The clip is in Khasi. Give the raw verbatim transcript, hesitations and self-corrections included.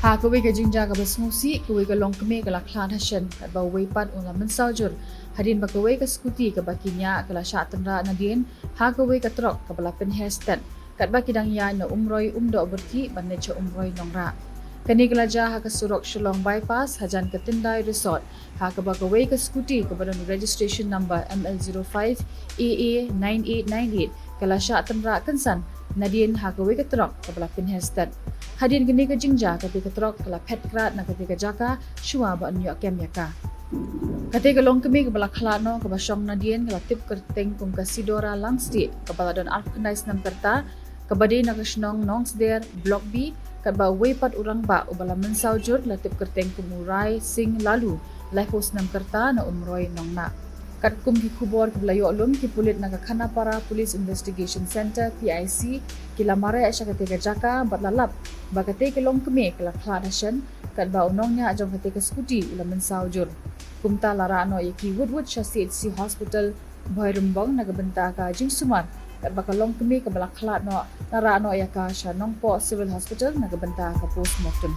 Ha kawei ka jingjia kaba sngewsih, kawei ka longkmie ka la khlad hashen katba uwei pat u la mynsaw jur hadien ba kawei ka skuti kaba ki niah ka la shah tynrah nadien ha kawei ka trok kaba la pynher stet katba ki dang ïaid na Umroi Umdoh Byrthih ban leit sha Umroi Nongrah. Kane ka la jia ha ka surok Shillong Bypass hajan ka Tyndai Resort, ha kaba kawei ka skuti kaba don registration number M L zero five A A nine eight nine eight ka la shah tynrah kynsan nadien ha kawei ka trok kaba la pynher stet. Hadien kane ka jingjia, kata ka trok ka la phet krad na kata ka jaka shuwa ban ïoh kem ïa ka. Kata ka longkmie kaba la khlad noh kaba shong nadien ka la tip kyrteng kum ka Sidora Langstieh, kaba la don arphew khyndai snem ka rta, kaba dei na ka shnong Nongsder, Block B, katba uwei pat u rangbah uba la mynsaw jur la tip kyrteng kum u Rai Singh Laloo, laiphew snem ka rta, na Umroi Nongnah. Katkum ki khubor kiba la ïoh lum, ki pulit na ka Khanapara Police Investigation Centre, P I C, ki la mareh sha kata ka jaka bad la lap ba kata ka longkmie ka la khlad hashen katba u nongñiah jong kata ka skuti u la mynsaw jur. Kumta la rah noh ïa ki wut wut sha C H C Hospital Bhoirymbong na ka bynta ka jingsumar, katba ka longkmie kaba la khlad noh la rah noh ïa ka sha Nongpoh Civil Hospital na ka bynta ka postmortem.